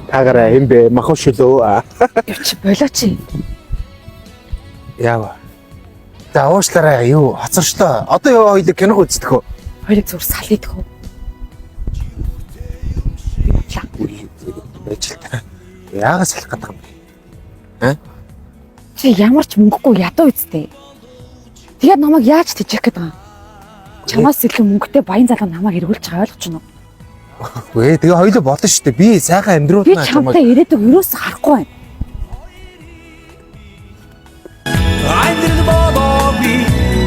Таагаараа юм бэ? Махуу шүлөө. Явч болооч. Яава. За уушлаарай юу хоцорчлоо. Одоо юу хоёул кино үздэг үү? Хоёрыг зүр сал идэх үү? Би бодлаа. Байж л та. Яагаад салах гэдэг юм бэ? Чи ямар ч мөнгөгүй ядуу үсттэй. Тэгээд намайг яаж тэжээх гээд байгаа юм? Чамаас илүү мөнгөтэй баян залуу намайг эргүүлж байгаа ойлгож байна уу? Үгүй тэгээ хоёул болно шүү дээ. Би сайхан Би амьдруулнаа чамтай ирээдүг юусоо харахгүй байна. Амьдрал болоогүй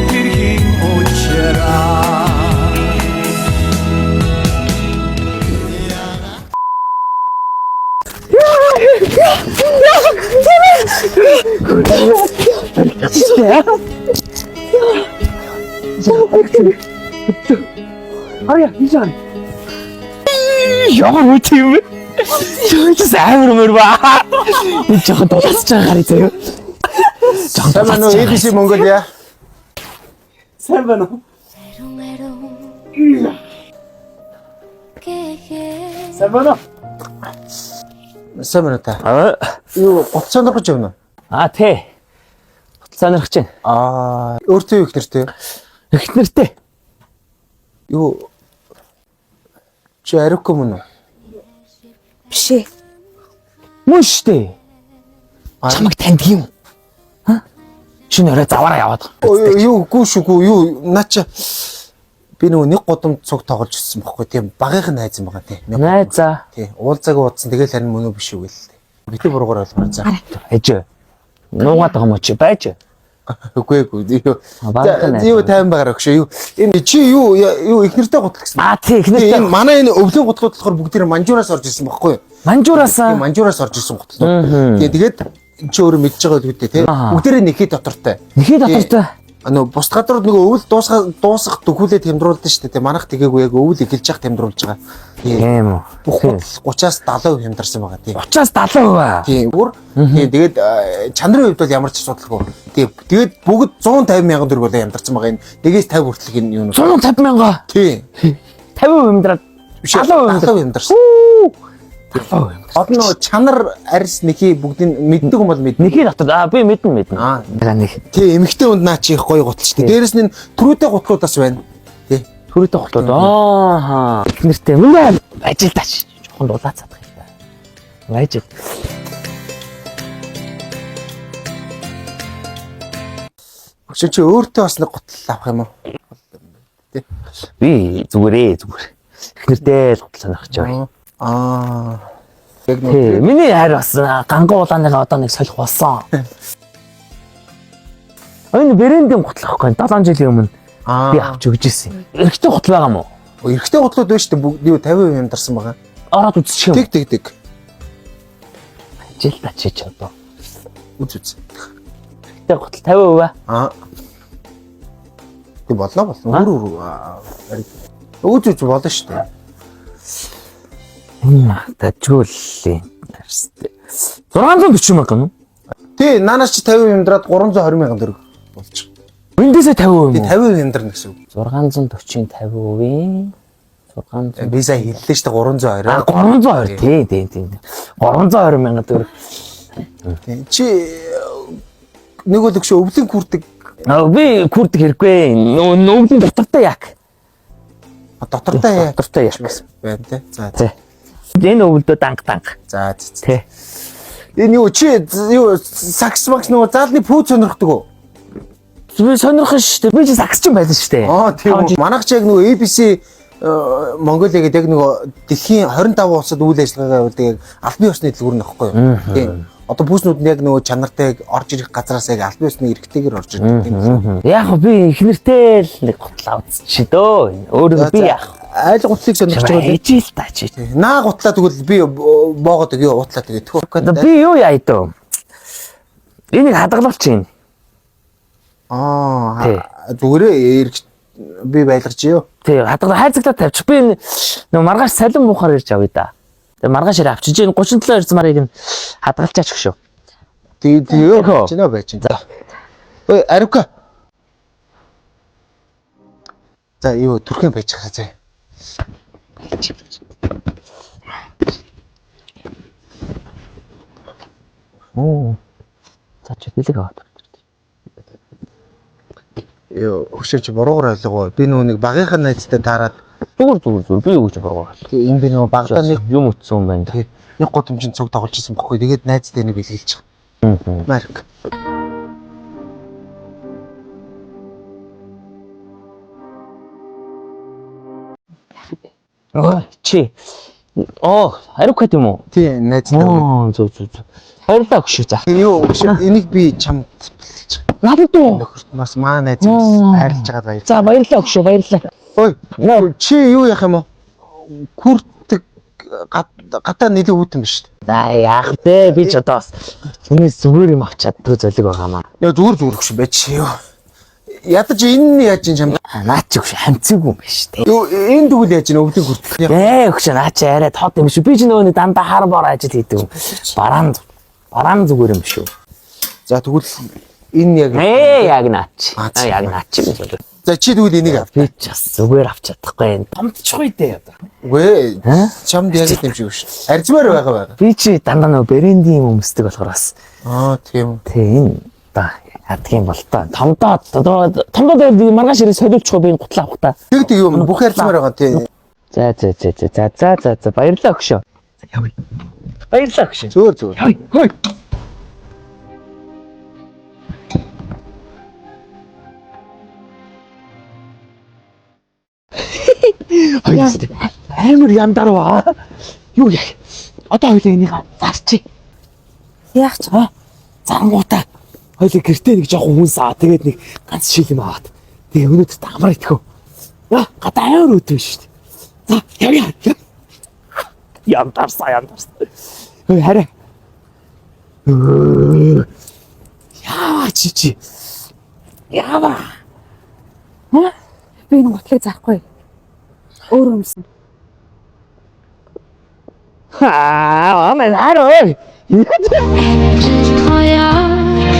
тэрхийн уучраа. Ямар үт юм бэ? Чөөс амар мөр ба. Энэ жоохон дулаасч байгаа гарыг заяа. Жоохон Сайн байна уу? ABC Mongolia. Сайн байна уу? Сайн байна уу? Сайн байна уу та? Аа, Юу гот сонирхож явна уу? а тий. Гутал сонирхож байна. Аа, өөртөө юу их нэртэй? Их нэртэй. Юу чи ариугүй мөн үү? Биш ээ. Мөн штэ. Чамайг таньдаг юм. Ха? Шинэ орой заваараа яваад байгаа. Ой, Юу үгүй шүүгүй юу наа чи би нөгөө нэг гудамд цуг тоглож ирсэн бохгүй тийм багийнх нь найз юм байгаа тийм. Нэг Найзаа. тий уулзаагүй уудсан тэгэл харин мөн үү биш үү гэлээ. Битээ буруугаар ойлгомоор за. Ээж. Нуугаад байгаа юм уу чи? Байж. Үгүй үгүй юу. Багийнх нь найз. За, Юу тайван байгаараа өгшөө юу. Энэ чи юу юу их нэртэй гутал гэсэн. А тий, их Тий, нэртэй. энэ манай энэ өвлийн гутлууд болохоор бүгд тэр манжуураас орж ирсэн бохгүй юу? Манжуураас Тийм манжуураас орж ирсэн гутлууд. Тий тэгээд чи өөрөө мэдж байгаа л үү тий. Аа. Бүгдээрээ нэхий дотортой. Нэхий дотортой. Нөө бус газрууд нөгөө өвөл дуусах дуусах дөхүүлээ тэмдрүүлдэ шүү дээ. Манайх тэгээгүй яг өвөл эхэлж явах тэмдрүүлж байгаа. Тий. Тийм үү. Бүх гутал 30-аас 70% хямдарсан байгаа тий. 30-аас 70%. аа. Тийм бүр тийм тэгээд чанарын хувьд бол ямар ч асуудалгүй. Тийм тэгээд бүгд 150 мянган төгрөг болоо хямдарсан байгаа энэ. Нэгээс 50 хүртэлх энэ юу нэ. 150 мянга. Тийм. 50% амьдраад Биш 70% 70% хямдарсан. 70% амьдраад. Одоо нөгөө чанар арьс нэхий бүгдийг мэддэг юм бол мэднэ. Нэхий дотор аа би мэднэ мэднэ. Аа. Яга нэг Тийм эмэгтэй хүнд наа чи их гоё гутал шүү дээ. Дээрэс нь түрүүтэй гутлууд бас байна. Тий. түрүүтэй готлоод аа их нэртэй мөн ажилдаач. Жохон дулаацаад байгаа юм да. Ажил. Өчөө чи өөртөө бас нэг гутал авах юм уу? Би зүгээрээ зүгээр. Их нэртэй л гутал сонирхож байгаа. Аа. Яг Тий, нөгөө миний хайр бас ганган улааныгаа одоо нэг солих болсон. Энэ брэндийн гутал ахгүй 7 жилийн өмнө аа би авч өгч ирсэн. Эрэгтэй гутал байгаа мó? эрэгтэй гутлууд байна шүү дээ. Бүгд юу 50% хямдарсан байгаа. Ороод үзчих юм. Тэг тэг тэг. Ажилдаач чи одоо. Үз үз. Эрэгтэй гутал 50%. Аа. Тэг боллоо боллоо. Өөр өөр аа, ариг. Үз үз болно шүү дээ. Энэ дажгууллээ. 640 мянга юм. Тий, наанаас чи 50% хямдраад 320 мянган төгрөг болчих. Эндээсээ 50% Тий юм уу? 50% хямдарна гэсэн үг. 640-ын 50%-ийн 600 Би сая хэллээ шүү дээ 320. А 320 тий тий тий. 320 мянган төгрөг. Тий. Чи нэг бол өгшөө өвлийн күрдэг Аа би күрдэг хэрэггүй. Нөвлийн дотортой яг. дотортой яа Дотортой яг. бас байна те. За Тий. Энэ өвлдөө данг данг. за за. Тий. Энэ юу чи юу сакс макс нөгөө заалны пүүз сонирхдаг уу? Би сонирхон шүү дээ. Би чи саксч юм байсан шүү дээ. Аа тийм үү. Манайх чи яг нөгөө ABC Монголиа гэдэг яг нөгөө дэлхийн 25 улсад үйл ажиллагаагаа явуулдаг яг албан ёсны дэлгүүр нөхгүй юу? Тийм. Одоо пүүснүүд нь яг нөгөө чанартай яг орж ирэх газараас яг албан ёсны эрхтэйгээр орж ирдэг тийм. Яг хөө би их нэртэй л нэг гутал авцчих дөө. Өөрөө би яах. Айл гутлыг сонирхож байгаа үү? Ижил та чи. Наа гутлаа тэгвэл би боогод өгье уутлаа тэгээ төхөө. Би юу яа дөө. Энийг хадгалуулчих юм. Аа Тий. зүгээрээ эрг би байлгаж юу? Тий, хадгалаа хайрцагтаа тавьчих. Би энэ нөгөө маргааш салин буухаар ирж авъя да. Тэгээ маргааш ирээ авчиж энэ 37 ирсэн марыг нь хадгалчаач өгшөө. Тэгээ тэгээ Эхөө. чинөө байж чинь. За. Ой аривка. За юу түрхэн байж хаа зэ. Оо. За чи бэлэг аваад. Йоо, хөшөөч буруугаар ойлгоо. Би нөгөө нэг багийнхаа найзтай таарад Зүгээр зүгээр зүгээр би юу гэж буруугаар. энэ би нөгөө багадаа нэг юм утсан юм байна да. нэг гудамжинд цуг тоглож исэн бохгүй. Тэгээд найзтай нэг бэлгэлж байгаа. Марк. Оо чи. Оо, хариу кат юм уу? Тий, найзтай. Оо, зөв зөв зөв. Баярлалаа өгшөө за. Юу, хөшөө энийг би чамд бэлгэлж байгаа. Надад уу? Нөхөрт бас маа найз бас хайрлаж байгаад баяр. За баярлалаа өгшөө баярлалаа. Ой, чи юу яах юм бэ? Күртэг гадаа нэлээд үүдэн биш үү? За яах вэ? Би ч одоо бас түүнээс зүгээр юм авчаад төө золиг байгаа маа. Яа зүгээр зүгээр хөшөө байж юу. Ядаж энэ нь яаж юм чамд? Наад чи өгшөө хамцаагүй юм байна шүү дээ. Юу энэ тэгвэл яаж юм өвлийн күртэг. Ээ өгшөө наад чи арай тод юм шүү. Би ч нөгөө нэг дандаа хар бор ажил хийдэг юм. Бараан бараан зүгээр юм шүү. За тэгвэл энэ яг Ээ яг наад чи. Аа, Аа яг наад чи. За чи тэгвэл энийг ав. Би ч бас зүгээр авч чадахгүй. Томдчихгүй дээ одоо. Үгүй ээ, чамд яг л юм шиг шүү. Арзмаар байгаа байгаа. Би чи дандаа нөгөө брендийн юм өмсдөг болохоор бас Аа тийм. тий энэ одоо яддаг юм бол та. Томдоод одоо томдоод байвал маргааш ирээ солиулчихгүй би энэ гутлаа авах та. Тэг тэг юм бүх арзмаар байгаа тий. За за за за за за за за баярлалаа өгшөө. Явъя. Баярлалаа өгшөө. Зөөр зөөр. Хой хой. Хоёул амар яндарва. Юу яах? Одоо хоёул энийг зарчи. Яах ч А? Зарангуудаа хоёул гэртээ нэг жоохон хүнс аа. Тэгээд нэг ганц шил юм аваад. Тэгээ өнөөдөр та амар итгэв. Яа, гадаа амар өдөө шүү дээ. За, явъя. Яндарсан, яндарсан. Ой, хараа. Яава чи чи. Яава. би энэ гутлыг зарахгүй. Өөр өмсөн. Аа, амаа хараа. Амжилт гоёо.